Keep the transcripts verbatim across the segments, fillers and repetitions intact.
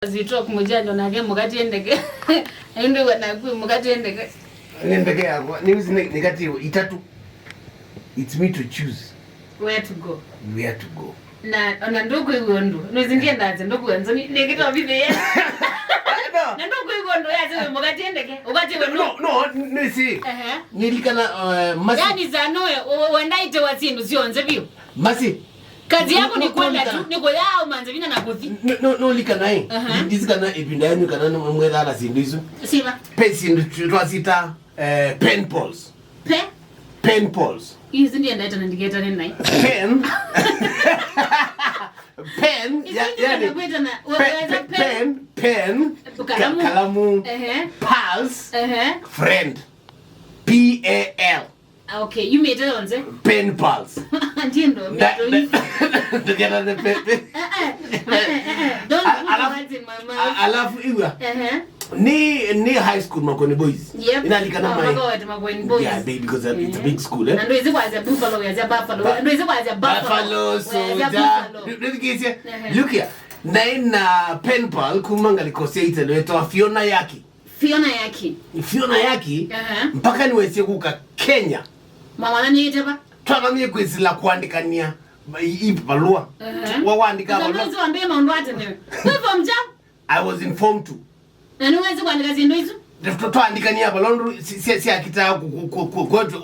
Zitok Mujanjo nake mũkatie ndeke. Aindũwa naku mũkatie ndeke. Nĩ ndeke yakwa. Nĩ, nĩ, nĩ kati itatũ. It's me to choose. Where to go? Where to go? Na ona ndũkwĩw'a ũndũ. Nĩwĩsĩ ndienda atĩ ndũkwĩw'a nzoni. Nĩkĩtobithĩe. No. Na ndũkwĩw'a ũndũ yasema mũkatie ndeke. Ũkatie we no. No, no, nĩsĩ. Ehe. Nĩlikana, uh, Masi. Yani zanoe, wendaite wa sindu sionze biũ. Masi. Kazi yako ni kwenda tu, ni kuya au manze vina na kuthi. No, no, no, likana, eh. Aha. Ndizikana ipinda yenu kana mwethana sindu isu. Siva. Pe sindu tu-, twasita, eh, pen pals. Pe? Pen pals. Hizi ndiye ndaita na ndiketa ni nai. Pen. Pen, ya, yani, pe-, pe-, pen, pen, ka-, kalamu. Kalamu, ehe. Pals, ehe. Friend. P A L. Ah, okay, you made it on, eh? Pen pals. Ndiye ndo, nda-, nda-, ndiketa ni pe-, pe-, eh, eh, eh, eh, eh. Don't put words in my mouth. Alafu iwa. Ehe. Ni, ni high school Makoni Boys. Yep. Inalikana mai. Makoni Boys. Yeah, baby, because it's a big school, eh? Na ndwĩsĩ kwasya Buffalo, kwasya Buffalo. Ndwĩsĩ kwasya Buffalo. Buffalo Soldier. Ndwĩthikĩĩsye. Ehe. Look here. Naĩ na pen pal kuma ngalĩko sya Italy, wĩtawa Fiona Yaki. Fiona Yaki. Fiona Yaki, aha, mpaka nĩwesie kũka Kenya. Mwamananĩte va? Twamanyie kwĩsĩla kũandĩkania i-, i-, valũa. Aha. Wa-, waandĩka valũa. Sasa wambie maũndũ atene. Wewe from Jam? I was informed to. Na nĩwezi kũandĩka syĩndũ isu? Twa-, twaandĩkania valũa ndu si-, si-, syakitaa kwetu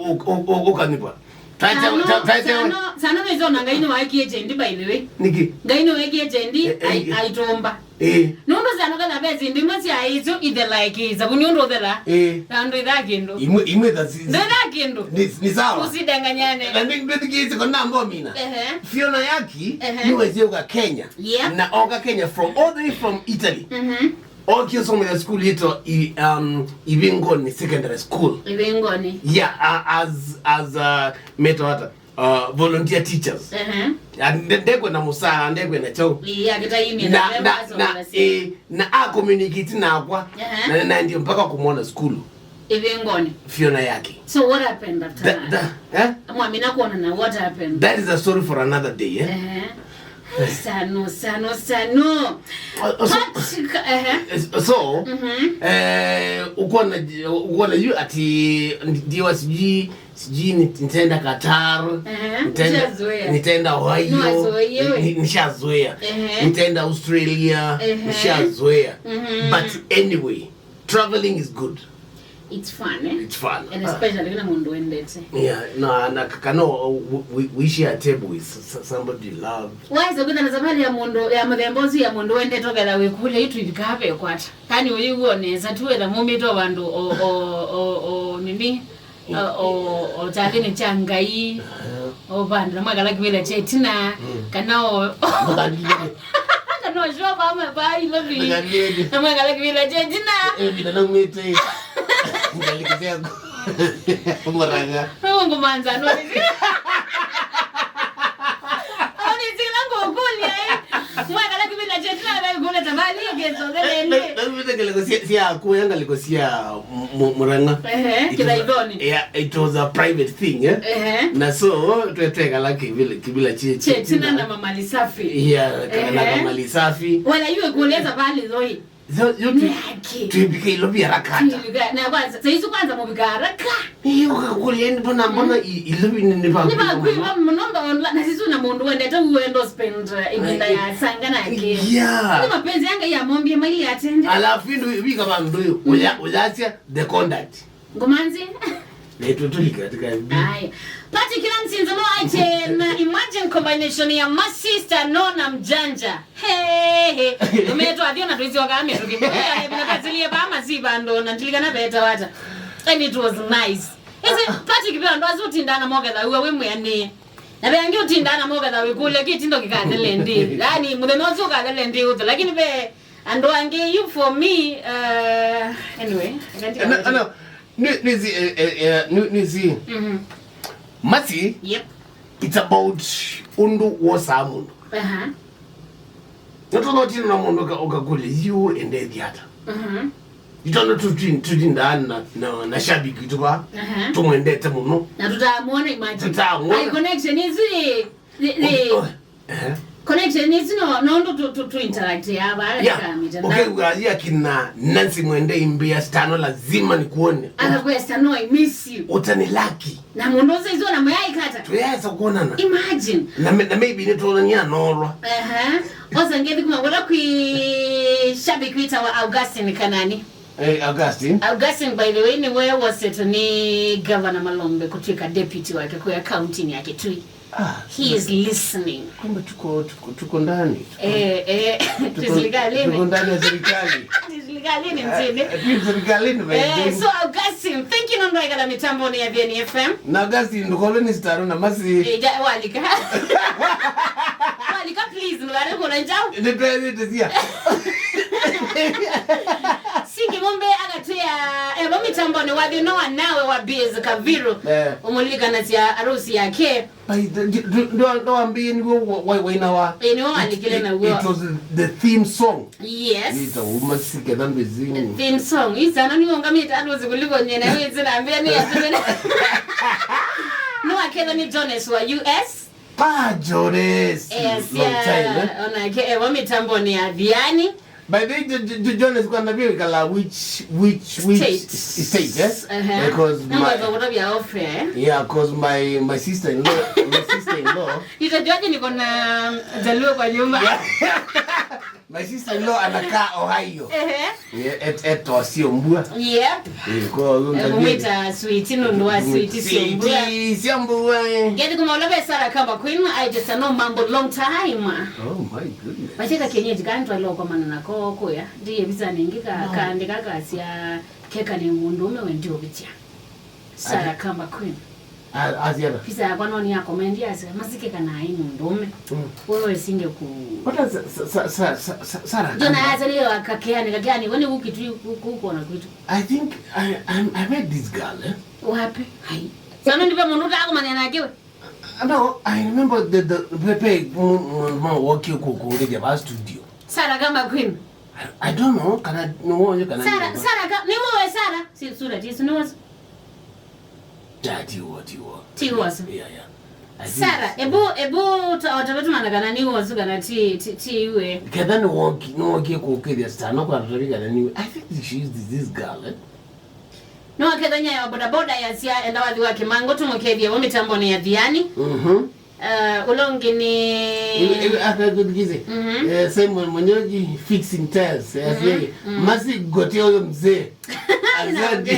ũkanĩvwa. Sano, sano, sano nĩsona Ngai nĩwaekie kyendi, by the way. Nĩkĩ? Ngai nĩwaekie kyendi, eh, eh, ai-, aitũmba. Eh. Nũndũ sano kana ve syĩndũ imwe sya isu ithelaa ĩkĩĩsa, vu nĩ ũndũ ũthelaa. Eh. Na andũ ithaa kĩndũ. Imwe, imwe tha si-, ndwĩthaa kĩndũ. Ni, ni sawa. Usidanganyane. Na nĩ, ndwĩthikĩĩsye kana mbomina. Ehe. Fiona Yaki, ehe, nĩwesie ũka Kenya. Yep. Na oka Kenya from, all the way from Italy. Mhm. Okie something school yĩtawa i-, um, Ivingoni Secondary School. Ivingoni. Yeah, uh, as, as, uh, metawa ata, uh, volunteer teachers. Ehe. Ah, nde-, ndekwenda mũsaa, ndekwenda chao. Ii, akĩtaimia na, na, na, eh, na a communicate nakwa. Ehe. Na, na ndio mpaka kumwona school. Ivingoni. Fiona Yaki. So what happened after that? That, that, eh? Mwamina kuona na what happened? That is a story for another day, eh? Ehe. Sano, sano, sano. Uh, uh, so, Patrick, ehe. Uh, so, mhm, eh, ukuona, ukuona yu ati ndi-, ndiwa sijui, sijui ni-, nitaenda Qatar, ehe, nitaenda, nishazoea, nitaenda Ohio, ni-, ni-, nishazoea. Ehe. Nitaenda Australia, ehe, nishazoea. Mhm. But anyway, traveling is good. It's fun, eh? It's fun. And especially kana mũndũ wendete. Yeah, no, na k-, kana u-, u-, we, we share a table with s-, s-, somebody you love. Waĩsa kwĩthana safari ya mũndũ, ya mũthemba ũsu ya mũndũ wendete, ũketha wĩkũlya yu tũivikaa ve kwata. Kani ũyĩw'o nesa tu wetha mumĩte o vandũ o, o, o, o, nini? O, o, o kyathĩnĩ kya Ngai. Aha. O vandũ, na mwekala kĩvĩla kya ĩtina, mm, kana o, kana o show vama va Ilovi. Ndũkandilye. Na mwekala kĩvĩla kya ĩtina. Eh, vĩla naumĩte. Ngalĩko syaku. Mũrang'a. Wewe ngũmanza, no nĩsĩ. Onĩsĩ ĩla ngũkũlya, eh. Mwekala kĩvĩla kya ĩtina, ve kũleta vali, ũkĩtothelende. Na, na, na, ngalĩko sya, sya kuya ngalĩko sya Mu-, Mũrang'a. Ehe, it was a, kĩthaithoni. Yeah, it was a private thing, eh? Ehe. Na so, twe-, twekala kĩvĩla, kĩvĩla kye-, kye-, kyetina na mamali safi. Yeah, ka-, na, ehe, mamali safi. Wala yu ĩkũlya safari thoi. So, yu tu-, nĩaki? Twĩvika Ilovi haraka ata? Twĩvika, na kwanza, saizi kwanza mũvika haraka. Eh, ũkakũlya, mbona, mbona i-, Ilovi nĩ, nĩ vakuĩva mũno? Nĩ vakuĩva mũno, mba, na sisi na mũndũ wendete, wenda spend, uh, ĩvinda ya sanga nake. Yeah. Nĩ mapenzi ya Ngai yamombie maili atende. Alafu ĩndĩ wĩka vandũ ũyũ, ũya-, ũyasya, the conduct. Ngũmanzi. Na ĩtũ tũlike katika. Aya. Pati kila msinzo no ache na imagine combination ya masista no na mjanja. Hey, hey. Umetwa athio na tuizioka mĩtũkĩ. Aya, vina tazilie ba masiva ndo na ndilikana beta wata. And it was nice. Ese Pati kipeo ndo azutinda na moketha uwe we mweanĩ. Na ve angĩ ũtinda na moketha wĩkũlya kĩtindo kĩkathele ndi. Yaani mũthenya ũcio ũkathele ndi ũthe. Lakini ve andũ angĩ, you for me, uh, anyway, I can't. Ana, ana, nĩ, nĩ si, eh, eh, eh, nĩ, nĩ si. Mhm. Masi, yep, it's about ũndũ wosaa mũndũ. Aha. Nĩtũnotinda na mũndũ ũka-, ũkakũlya, "Yu endethya ata?" Mhm. Itondo tuti-, tutindaa na, na, na shabiki witũ va, aha, tũmwendete mũno. Na tũtaamwona, imagine. Tũtaamwona. Ai, connection isu ĩ, ĩ, ĩ. Ehe. Connection is no, no, no, to, to, to interact ya ba. Yeah. Okay, we are here kina Nancy Mwende imbia Stano, lazima nikuone. Anakuwa Stano, I miss you. Utanilaki. Na mũndũ ũcio izo na mũyaikata. Tuyaweza kuonana. Imagine. Na, me- na maybe nĩtũonania norwa. Aha. Osa ngethi kuma ngona kwi shabiki wĩtawa Augustine Kanani. Eh, Augustine. Augustine, by the way, nĩwe wosetwe nĩ Governor Malombe kũtwĩka deputy wake kwa county ya Kitui. Ah, he is listening. Kumbe tuko, tuko, tuko ndani. Eh, eh, tuko, tuko ndani ya serikali. Serikali ni nzini. Eh, eh, tuko serikalini, by the way. Eh, so Augustine, thank you nũndũ waikala mitamboni ya Vieni F M. Na Augustine, ndũkolwe nĩ Stano na Masi. Eh, ja- walika. Walika, please, ndũkale kũna njau. Nĩtwethĩte sia. Singi Mumbe agatwĩa, eh, vo mitamboni wa thĩna wa nawe wa B S Kaviru. Eh. Ũmũlilikanasya arusi yake. Ndwambĩie nĩw'o waina wa. Ĩ, nĩwe walikile naw'o. It was the theme song. Yes. Ita uma siketha mbezini. Theme song. Isana nĩwongamĩte andũ zikuliko nyena wĩsĩ na mbĩa nĩ yatũmene. Nĩwakethwa nĩ Jones wa U S. Pa Jones. Yes, long time, eh? Onake ewa mitamboni ya Viani. By the way, Jo- Jo- Jo- Jones, kwanza pia wikala which, which, which state, eh? Because my, nangweza kutavya off air, eh? Yeah, 'cause my, my sister-in-law, my sister-in-law. Nitajuaje niko na Jaluo kwa nyumba? Yeah. My sister-in-law anakaa Ohio. Ehe. Yeah, et- eto sio mbua. Yep. Eh, kwa hiyo eh, mumwita sweet nũndũ wa sweet sio mbua. Sweet sio mbua, eh. Ngethi kuma ũla ve Sarah Kamba Queen, I just know mambo long time. Oh my goodness. Vate ka kienyeji kantwa loko manana ko kuya. Ndiye visa ningi ka- no. Kaandika kasya keka ni mũndũũme we ndiũvĩtya. Sarah Kamba Queen. A- asiana. Visa yakwa no ni ya comment yasya masike kana ai mũndũũme. Mm. Wewe singe ku. What is sa- sa- sa- sa- sa- Sarah Jona Kamba? Yasya ni wa kakeani kakeani wani ukitui kuona kwitu. I think I, I, I met this girl, eh? Wapi? Hai. Sana ndipe mũndũ ũtakumanya nake we. No, I remember the, the, the, the, mo, mo, mo, walk you kuku, the Java studio. Sarah Kamba Queen. I, I don't know, kana, no, kana Sarah, Sarah Ka-, ni wewe Sarah? Si sura, tisu, ni wewe. Yeah, tiwo, tiwo. Tiwo. Yeah, yeah. I think Sarah, ebu, ebu, ta- watawetu manakana ni wewe, kana ti, ti, ti iwe. Ketha ni walk, ni walk you kuku, the star, no, kwa tutabi kana ni, I think she used this, this girl, eh? No akethanya ya bodaboda yasya enda wathi wa Kimango tumũkethie vo mitamboni ya Thiani. Mhm. Uh, ũla ũngĩ nĩ iwe akakudikize. Mhm. Eh, Simon Munyoji fixing tires. Yes, mhm, yeah. Mhm. Masi gote huyo mzee. Azadi.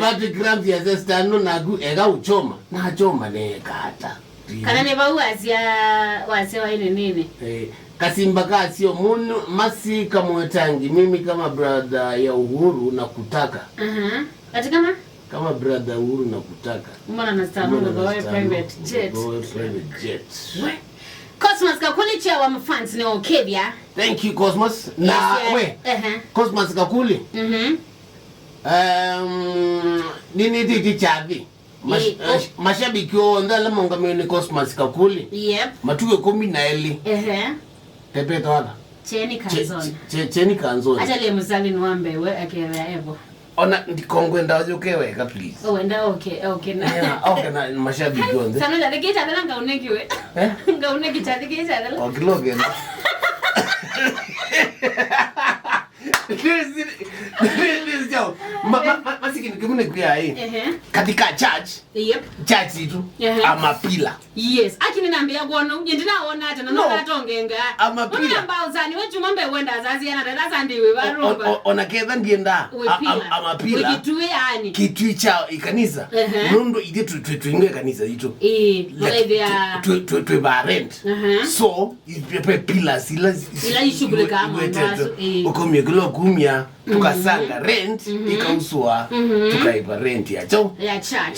Patrick Ramsey asya Stano naku ega uchoma. Na achoma ne kata. Kana nĩ vau wasya wasya waĩ nĩnĩnĩ. Eh, kasimba kasyo munu masi kamwetangi mimi kama brother ya Uhuru na kutaka. Aha. Ati kama? Kama brother Uhuru na kutaka. Mbona na Stano ndo private jet. Ndo private jet. We. Cosmas Kakuli chair wa mafans nĩ okethia. Thank you Cosmas. Na yes, yeah, we. Ehe. Cosmas Kakuli. Mhm. Um, nini titi chavi? Mash- eh, oh, mashabiki onthe ala maũngamĩwe nĩ Cosmas Kakuli. Yep. Matukũ ĩkũmi na elĩ. Ehe. Pepeta wala. Cheni Che- Kanzona. Che- Cheni Kanzona. Acha le msali ni wambe we akethea evo. Ona ndikongwenda ũyũke weka, please. Oh, wenda, okay, okay. Na yeah, okay, na mashabiki onthe. Sana ya dikita dela ngauneki we. Eh? Ngauneki cha dikita dela. Okilogenda. This is, this is, yo. Ma- ma- ma- masikini kimune kuya eh. Ehe. Katika church. Yep. Church itu. Ehe. Amapila. Yes. Aki nĩnambĩĩa kwona ũu. Nyie ndinawona ata na no, nũkatongenga. Amapila. Nũnamba ũsani we chuma mbe wenda sasiana tata sandi we barumba. O- o- ona ketha ndienda. We a- pila. Am- amapila. We kitui yani. Kitui cha ikanisa. Ehe. Nũndũ ithe tu- tu- tuinge kanisa itu. Eh, like, tũlaithia. Tu- tu- tu- twi ba rent. Aha. So pe pillars ila ila ishughulika mambo asu, eh. Ukomia kilo kumia tukasanga rent ikauswa tukaipa rent ya chao ya church.